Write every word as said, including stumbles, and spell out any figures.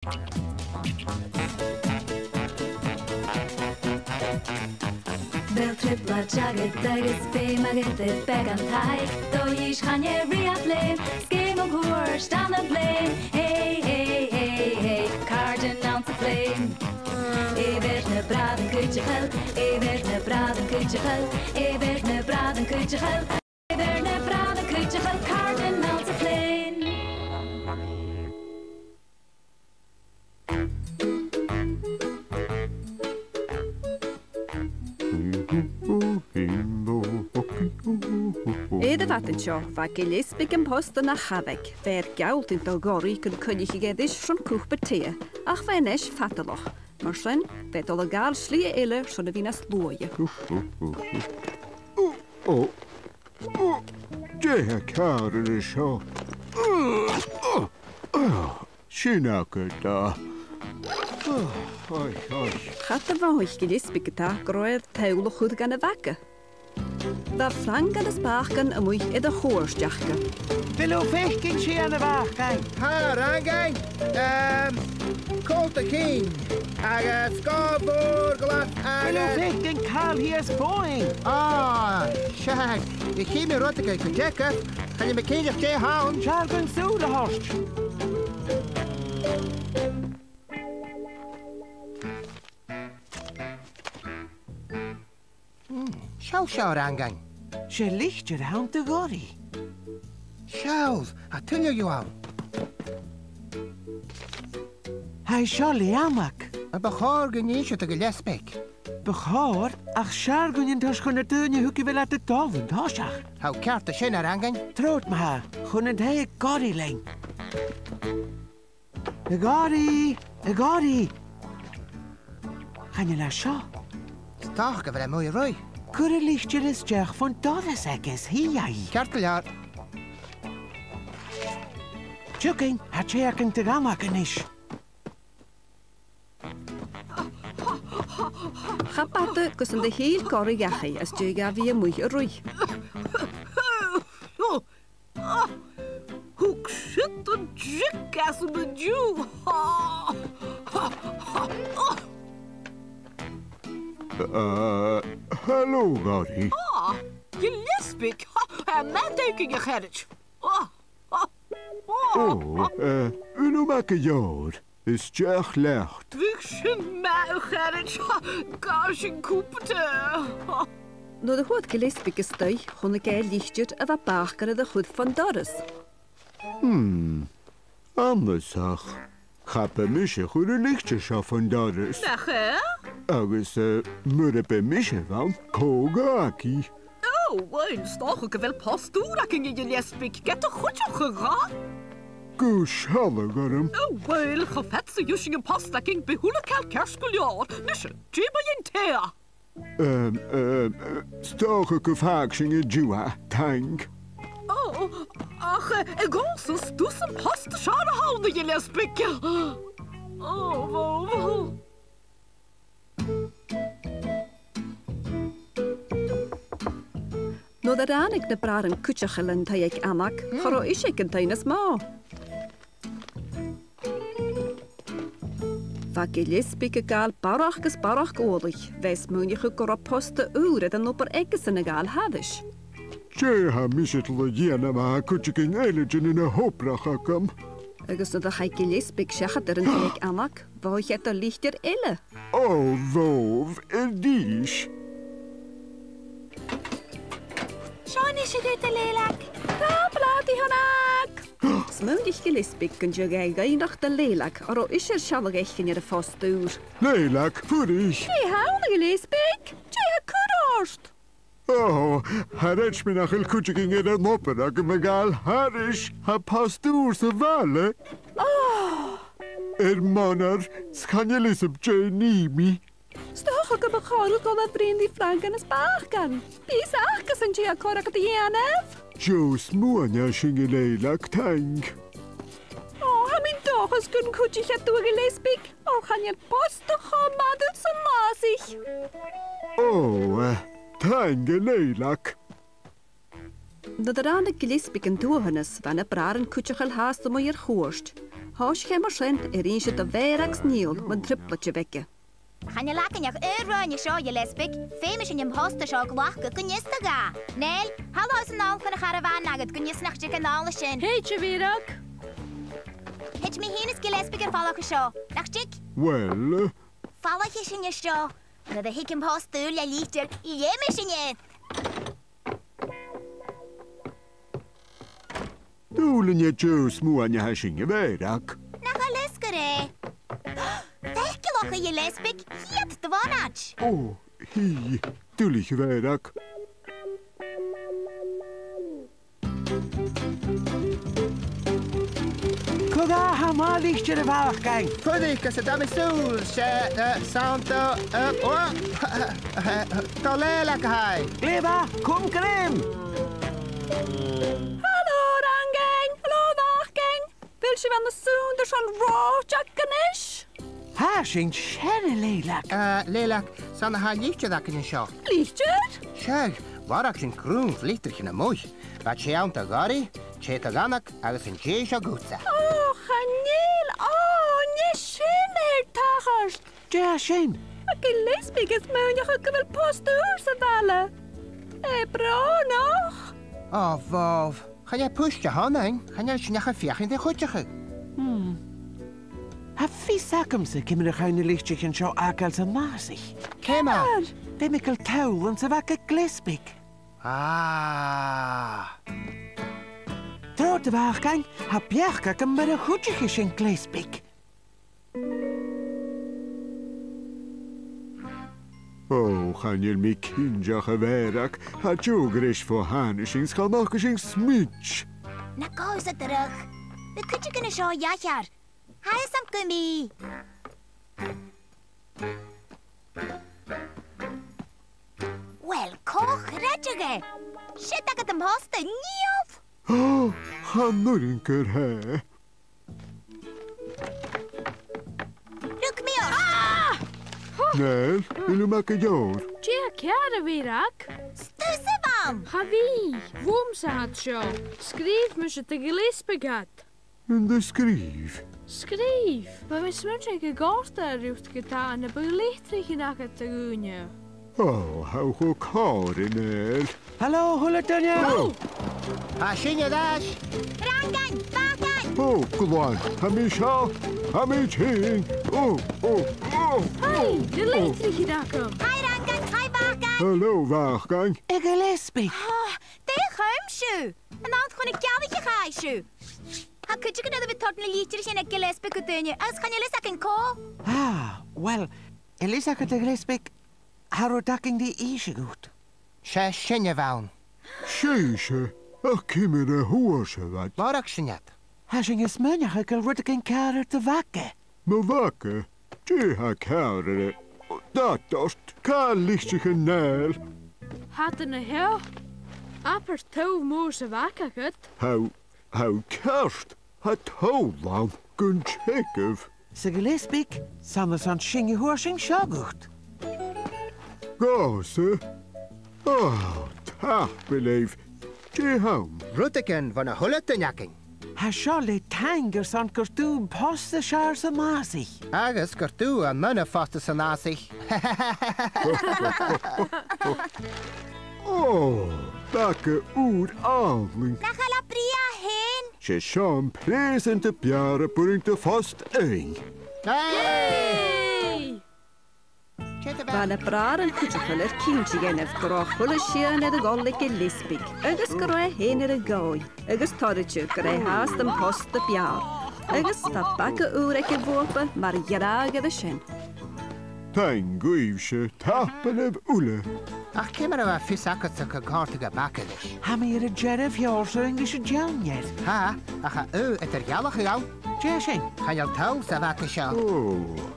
Bheil trioblaid agad agus feum agad air beagan taic? Dòigh is chan eil riamh leum, 's gam chuairt ann am Bleum. Hey, hey, hey, hey, càirdean anns a' Bhleum. Air na bràithrean cuideachail, air na bràithrean cuideachail, air na bràithrean cuideachail, air na bràithrean cuideachail, càirdean anns a' Bhleum. Air a' mhadainn seo, bha Gilleasbaig am posta na chabhaig. Bha e air gealltainn do Ghoraidh gun coinnicheadh e ris airson cupa tì, ach bha e a-nis fadalach. Mar sin, bha e a' dol a ghabhail slighe eile airson a bhith nas luaithe. Ò, ò, ò, dè tha ceàrr an seo? Sin agad e. Oich, oich. Cha do mhothaich Gilleasbaig an-dràsta gun robh e air tadhal a chur dhan a' bhaga. Bha Frangan is Bàcan a-muigh air a' chuairt aca. Bheil thu a' faicinn sìon, a Bhàcain? Tha, a Fhrangain. Ehm, còta cinn agus sgòth mhòr glas agus... Bheil thu a' faicinn càil shìos fodhainn? Ò, seadh, chì mi rudeigin cuideachd. Chan eil mi cinnteach dè th' ann. Seo gun sùil a thoirt. Hmm, seall seo, a Fhrangain. 'S e litir a th' ann do Ghoraidh. Seall, tha tuilleadh dhiubh ann. Tha seo le Anna. Am bu chòir gun innis thu do Ghilleasbaig? Bu chòir, ach 's fheàrr dhuinn an toiseach chun na daoine thuige a bheil iad a' dol an toiseach. Tha thu ceart an sin, a Fhrangain. Trobhad ma-thà, chun an tèid Goraidh leinn. A Ghoraidh! A Ghoraidh! Chan eil e seo. 'S dòcha gu bheil e a-muigh a' ruith. Cuir an litir a-steach fon doras aige is thig e. Ceart gu leòr. Tiugainn, tha tè againn do dh'Anna a-nis. Cha b' fhada gus an do thill Goraidh dhachaigh às dèidh dha a bhith a-muigh a' ruith. Ah, thug siud an tric às an-diugh. Ah, hello, Goraidh. Ah, Gilleasbaig. Ah, math agaibh, a charaid. Ah, ah, ah. Ò, eh, ùine mhath gu leòr. A-steach leat. Bhiodh sin math, a charaid. Gabh sinn cupa tì. Nuair a fhuair Gilleasbaig a-staigh, chunnaic e litir a bha Bàcan air a chur fon doras. Hmm. Annasach. Cha b' e mise a chuir an litir seo fon doras. Nach e? Agus, eh, mura b' e mise a bh' ann, cò dh'fhàg i? Ò, uill, 's dòcha gu bheil post ùr againn, a Ghilleasbaig, ged a chuidicheadh e. Gu sealladh orm. Ò, uill, cho fad 's a gheibh sinn am post againn, bidh a h-uile càil ceart gu leòr. Nise, dè mu dheidhinn tì? Ehm, ehm, eh, 's dòcha gum fàg sinn an-diugh e, taing. Ò, ach, eh, a dh'fhàsas, 's tusa am post as fheàrr a th' ann, a Ghilleasbaig. Ò, bhò, bhò. Nuair a ràinig na bràithrean cuideachail an taigh aig Anna, cha robh ise aig an taigh nas motha. Bha Gilleasbaig a' gabhail barrachd is barrachd uallaich, bha e a' smaoineachadh gun robh posta ùr air an obair aigesan a ghabhail thairis. Dè tha mise a' dol a dhèanamh ma tha cuideigin eile a' dèanamh na h-obrach agam? Agus nuair a chaidh Gilleasbaig seachad air an taigh aig Anna, mhothaich e do litir eile. Ò, bhò, air dìs. Seo a-nis a-nis, a Leilg. Tha blàth dhut, a Anna. Smaoinich Gilleasbaig gun tigeadh e a dh'fhaighneachd do Leilg, oir bha ise air sealladh fhaicinn air a' phost ùr. Leilg, fuirich. Dè th' ann, a Ghilleasbaig? Dè tha cur ort? Ò, cha chreid mi nach eil cuideigin air an obair agam a ghabhail thairis. Tha post ùr sa bhaile. Ò! Air m' onair, 's chan eil fhios agam dè nì mi. 'S dòcha gum bu chòir dhut a dhol a bhruidhinn ri Frangan is Bàcan. Bidh fhios aca-san dè tha còir agad a dhèanamh. Deagh smuain a tha sin, a Leilg, taing. Ò, tha mi an dòchas gun cuidich iad thu, a Ghilleasbaig. Ò, chan eil posta cho math dhut san fhàsaich. Ò, eh, taing, a Leilg. Nuair a ràinig Gilleasbaig an duathanas, bha na bràithrean cuideachail fhathast a-muigh air chuairt. Thòisich e mar sin air innse do Mhàireag 's Niall mun trioblaid a bh' aige. Chan eil againn ach aon roghainn an seo, a Ghilleasbaig. Feumaidh sinn am posta seo a ghlacadh gun fhiosta dha. Niall, thalla thusa a-nall chun a' charabhàin agad gun fhios nach tig e a-nall an sin. Thèid, a Mhàireag. Thèid mi fhìn is Gilleasbaig air falach an seo. Nach tig? Uill. Falaichidh sinn an seo. Nuair a thig am posta ùr le litir, leumhidh sinn e. Dùil an e deagh smuain a tha sin, a Mhàireag? Nach eil fhios gur e. Faiceallach, a Ghilleasbaig, a' chiad bhonaid. Ò, hì, duilich, a Mhàireag. Cò tha, tha mo litir, a Mhàireag. Fuirich gus an tèid mi sùil, 's e, eh, Santa, eh, ò, eh, eh, do Lèilidh a tha e. Glè mhath, cùm grèim. Halò, a Fhrangain. Halò, a Mhàireag. A bheil sibh ann an sunnd airson reòiteag a-nis? Tha sinn, seadh, a Lèilidh. Eh, Lèilidh, 's ann a tha litir againn an seo. Litir? Seadh, mharbhadh sinn grunn litrichean a-muigh. Bha tè ann do Dhoireann, tè do Dhonnaig agus an tè seo dhutsa. Ò, chan eil, ò, nì sin air tachairt. Dè tha sin? A Ghilleasbaig, is mi a' smaoineachadh gu bheil posta ùr sa bhaile. Eh, brònach. Ò, bhobh. Chan e puist a th' annainn, chan eil sinn ach a' feuchainn ri chuideachadh. Hmm. Tha fios agamsa ciamar a chaidh na litrichean seo fhàgail san fhàsaich. Ciamar? Bha mi a' gabhail toll anns a' bhaga Gilleasbaig. Ah. Trobhad, a Mhàireag, tha beachd agam mar a chuidicheadh sinn Gilleasbaig. Ò, chan eil mi cinnteach, a Mhàireag, tha deagh ghreis bho thàinig sinn, 's chan fhaca sinn smid. Na gabh thusa dragh. Bidh cuideigin an seo a dh'aithghearr. Tha fhios agam gu bheil. Uill, cò chreideadh e? Siud agad am posta, Niall. Ò, chan urrainn gur e. Rug mi ort. Ah! Niall, a bheil thu math gu leòr? Dè tha ceàrr, a Mhàireag? 'S tusa a bh' ann! Cha bhi, bhuamsa iad seo. Sgrìobh mise do Ghilleasbaig iad. An do sgrìobh? Sgrìobh. Bha mi a' smaoineachadh gun còrdadh e riut gu tàna, bha litrichean agad do dhaoine. Ò, tha thu cho còir, a Niall. Halò, a h-uile duine! Ò! Tha sinn air ais! Rangain! Bàgain! Ò, glan, tha mi seo! Tha mi tinn! Ò, ò, ò! Hai, na litrichean agam! Hai, Rangain! Hai, Bàgain! Halò, Bàgain! A Ghilleasbaig! Ò, dè chùm sibh? An ann chun na gealaich a chaidh sibh? Tha cuideigin air a bhith a' toirt na litrichean sin aig Gilleasbaig gu daoine, agus chan eil fhios againn cò. Ah, uill, eil fhios agad, a Ghilleasbaig, tha rud againn ri innse dhut. 'S e sin a bh' ann. 'S e, 's e, ach ciamar a fhuair sibh iad? Mharbhadh sinn iad. Tha sinn a' smaoineachadh gu bheil rudeigin ceàrr air do bhaga. Mo bhaga? Dè tha ceàrr air? Dad ort, càit a bheil litrichean Niall? Tha iad an seo. Abair toll mòr sa bhaga agad. Tha, tha ceart, tha toll ann gun teagamh. 'S a Ghilleasbaig, 's ann airson sin a fhuair sinn seo dhut. Dhòmhsa? Ò, tapadh leibh. Dè th' ann? Rudeigin bhon a h-uile duine againn. Tha seo le taing airson gur tu am posta as fheàrr san fhàsaich. Agus gur tu an aon phosta san fhàsaich. Ò, baga ùr àlainn. Nach eil e brèagha fhèin? 'S e seo am preusant as fheàrr a b' urrainn do phost fhaighinn. Hey! Bha na bràithrean cuideachail air cinnt a dhèanamh gun robh a h-uile sìon air a dhol aig Gilleasbaig, agus gun robh e fhèin air a dhòigh, agus toilichte gur e fhathast am posta b' fheàrr, agus tha baga ùr aige bhuapa mar dhràdh air sin. Taing dhuibhse, tapadh leibh uile. Ach ciamar a bha fios agadsa gun còrdadh am baga ris? Tha mi air an dearbh sheòrsa ris an t-seann fhear. Tha, ach tha aon eadar-dhealachadh ann. Dè sin? Chan eil toll sa bhaga seo. Ò.